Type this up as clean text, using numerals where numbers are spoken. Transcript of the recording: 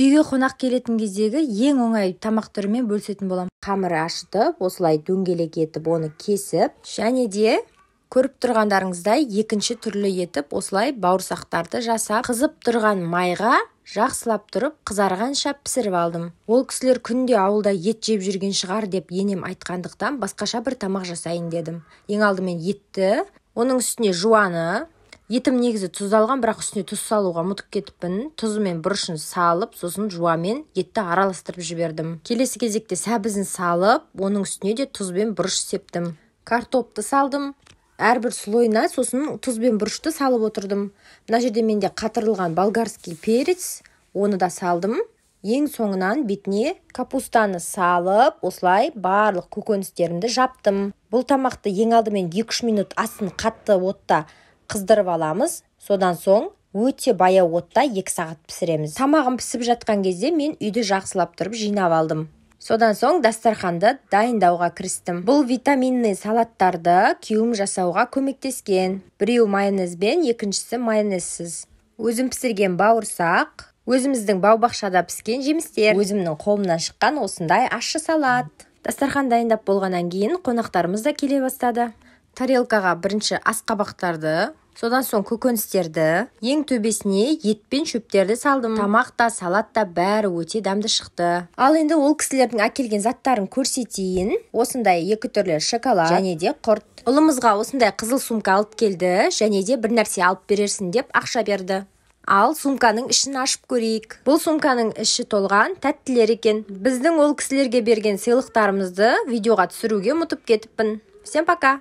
Үйге қонақ келетін кездегі ең оңай тамақ түрімен бөлісетін боламын. Қамыр ашытып, осылай дөңгелек етіп оны кесіп, және де көріп тұрғандарыңыздай екінші түрлі етіп осылай бауырсақтарды жасап, қызып тұрған майға жақсылап тұрып қызарғанша пісіріп алдым. Ол кісілер күнде ауылда ет жеп жүрген шығар деп енем айтқандықтан басқаша бір тамақ жасайын дедім. Ең алдымен етті, оның үстіне жуаны. Етім негізі тұздалған, бірақ үстіне тұз салуға ұмытып кетіппін. Тұзы мен бұрышын салып, сосын жуамен етті араластырып жібердім. Келесі кезекте сәбізін салып, оның үстіне де тұз бен бұрыш септім. Картопты салдым. Әрбір слойына сосын тұз бен бұрышты салып отырдым. Мына жерде менде қатырылған болгарский перец, оны да салдым. Ең соңынан бетіне капустаны салып, осылай барлық көкөністерімді жаптым. Бұл тамақты ең алдымен 2-3 минут астын қатты отта қыздырып аламыз. Содан соң өте баяу отта 2 сағат пісіреміз. Тамағым пісіп жатқан кезде мен үйді жақсылап тұрып жинап алдым. Содан соң дастарханды дайындауға кірістім. Бұл витаминный салаттарды күйеуім жасауға көмектескен. Біреу майонезбен, екіншісі майонезсіз. Өзім пісірген бауырсақ, өзіміздің бау-бақшада піскен жемістер, өзімнің қолымнан шыққан осындай ащы салат. Дастархан дайындап болғаннан кейін қонақтарымыз да келе бастады. Тарелкаға бірінші асқабақтарды, содан соң көкөністерді, ең төбесіне ет пен шөптерді салдым. Тамақ та, салат та бәрі өте дәмді шықты. Ал енді ол кісілердің әкелген заттарын көрсетейін. Осындай екі түрлі шоколад және де құрт. Ұлымызға осындай қызыл сумка алып келді, және де бір нәрсе алып берерсін деп ақша берді. Ал сумканың ішін ашып көрейік. Бұл сумканың іші толған тәттілер екен. Біздің ол кісілерге берген сыйлықтарымызды видеоға түсіруге ұмытып кетіппін. Всем пока!